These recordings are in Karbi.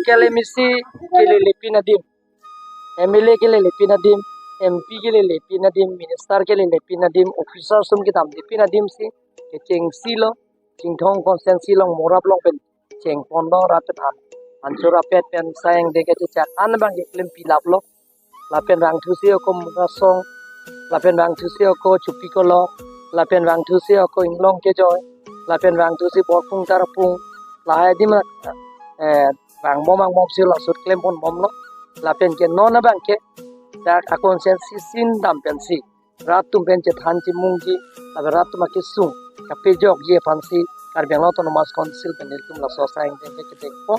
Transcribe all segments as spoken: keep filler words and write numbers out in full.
Kele M A C kelelepin adim, M L A kelelepin adim, M P kelelepin adim, minister kelelepin adim, officer sum kedamlepin adim si kechengsi lo, Chinthong constituency along Morap along pen chengpon lo, rat pen an, ansur apet pen Sai Angdeng kachechak an abang ke klempi laplo. Lapen vangthusi ako Mugasong, lapen vangthusi ako Chupi Kolok, lapen vangthusi ako Inglong Kejoi, lapen vangthusi Borpung Tarapung, lahai adim, eh, vangbom vangbomsi laso klempon bomlo. Lapen ke non abang ke dak a constituency sin dam pensi rat atum pen chethan chimungji, lapen rat atum akesung kapejokji aphansi Karbi Anglong Autonomous Council pen nelitum laso Sai Angdeng ke kedengpo.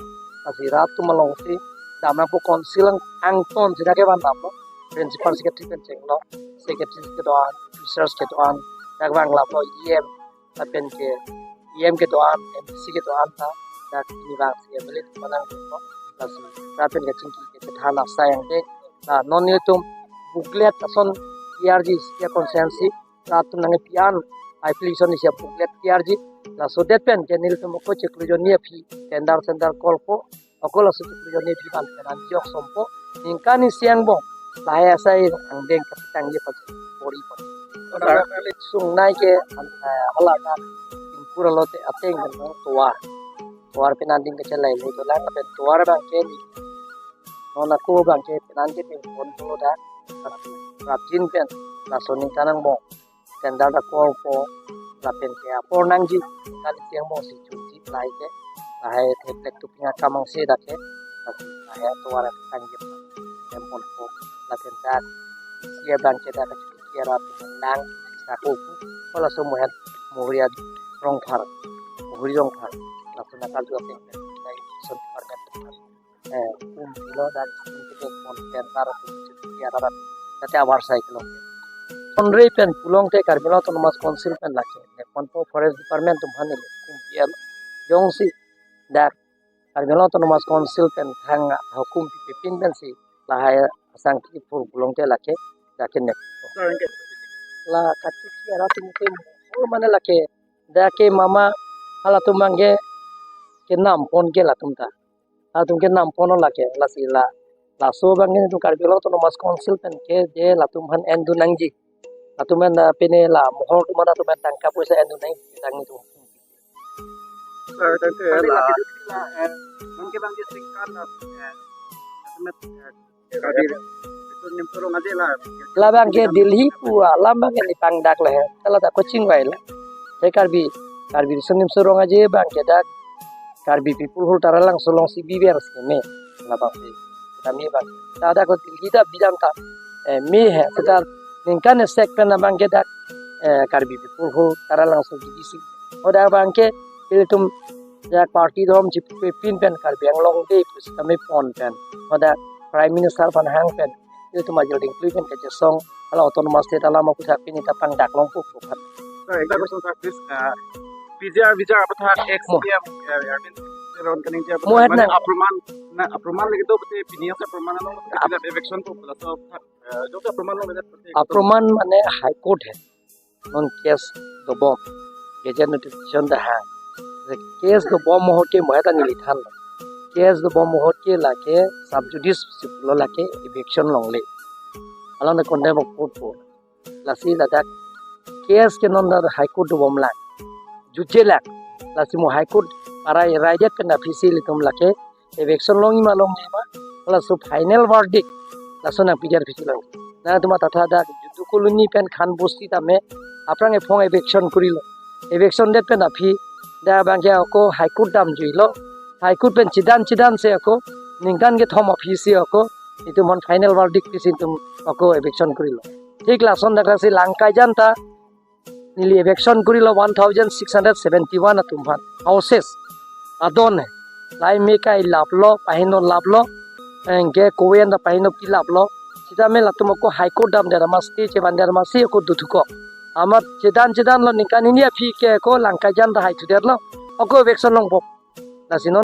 Lasi rat atum alongsi damnangpo, council ang, angton si dak kevan damlo, principal secretary pen chenglo, secretary kedo-an, officers kedo-an, dak vang laplo, E M, lapen ke E M kedo-an, M D C kedo-an ta dak ini vangsi M L A atum nangpo. Lasi rat pen kachingki kachethan a Sai Angdeng. La non nelitum booklet ason tiyarji, setiap constituency rat atum nangkepi-an application isi booklet tiyarji. Laso det pen ke nelitum ako chiklo jonni aphi tender center call po. Ako laso chiklo jonni aphi ban pen an jok sompo. Ningkan isi angbong lahai a Sai Angdeng kapatangji pajak pori pon. Sungnei ke, eh, hala ka Ingpur alote ateng kan tovar. Tovar pen an ding kachelai le dolang, lapen tovar abang ke non ako abang ke pen an ke pengpon pulo dak. Prapjin pen laso ningkan angbong tender ta call po, lapen ke apor nangji, ningkan isi angbong si chunji lahai ke, lahai theplek tuping akam angse dak ke, lapen lahai tovar tangji tempon po, lapen dak isi abang ke dak ke isi arat nang sako pu, ko laso Mohet Mohori Rongphar, Mohori Rongphar, laso nakal dua peng, laso department eh, kum pilo dan kum pilo mon pen tar kum pilo ya tar tar te abar sai kilo. Onre pen pulote Karbi Anglong Autonomous Council pen lake, ne konpo forest department atum aphan ne kum pilo. Jongsi dak Karbi Anglong Autonomous Council pen thang hukum pipin pensi lahai asang ki pur pulote lake dak ke nek. Sir, anke la kachisi arat atum ke, oh, mane lake dak ke mama halatum abang ke kenam pon ke latum ta. Latum kenam pon lake, lasi la, laso abang ke itum Karbi Anglong Autonomous Council pen ke je latum aphan endun nangji. Latum aphan, eh, pine la mohor atum aphan latum aphan tangka poisa endun nangji tang itum. Sir, tangte la, eh, bangke bangke singkat la, eh, eh, Karbi, itu Nimso Rong Aje la. Labang ke Delhi pu alam abang ke nepangdak le he. Kala ta coaching vai la. Te Karbi, Karbi Riso Nimso Rong Aje abang ke dak Karbi Peoplehood Taralangso alongsi biber si me. Labang si kami abang. Ta dak ko Delhi ta bidam ta, eh, me he. Seta ningkan esek pen abang ke dak, eh, Karbi Peoplehood Taralangso G D C. Hadak abang ke ilitum dak party dom chipipin pen Karbi Anglong Day pusi kami pon pen, hadak Prime Minister aphan hang pen, ilitum ajil dingklui pen kachesong, hala Autonomous State alam aputhak pini ta pangdak longpo pu aphan. Sir, ekta question, sir, please. Uh, P G R, P G R aputhak ex Mo- C M, uh, Arvind Teron Kaningje aputhak Mohet mane nang. Aproman, na aproman lagi to pute pini asa aproman ano pute Ap- tidak eviction to pula so, uh, jok aproman lo pute. Aproman mane High Court he. Non case dobom, gazette notification dah hang. Case dobom ahut ke mohet ta neli than. Case dobom ahut ke lake sub judice si pulo, lake eviction longle. Alangli contempt of court po. Lasi ladak case ke non dak High Court dobom lang, jutje lang. Lasi mo High Court arai raidet pen aphi si ilitum lake eviction longji ma longle ma, laso final verdict laso nangpiji aphi si long. Nangtum ta tha dak Judu Colony pen Khan Bosti tame aphrang ephong eviction korilo. Eviction det pen aphi dak abang ke ako High Court damjuilo. High Court pen chedan chedan si ako ningkan kethom aphi si ako itum aphan final verdict pisi itum ako eviction korilo. Thik lason dak si Langkaijan ta neli eviction korilo one thousand six hundred seventy one atum aphan. Houses adon he. Lahai me kai laplo, paheno laplo, anke koen ta paheno pi laplo. Sitame latum ako High Court damdet amat, stay chevandet amat si ako dothuko. Amat chedan chedan lo, ningkan hini aphi ke ako Langkaijan ta haithudetlo. Ako eviction longpo. Lasi non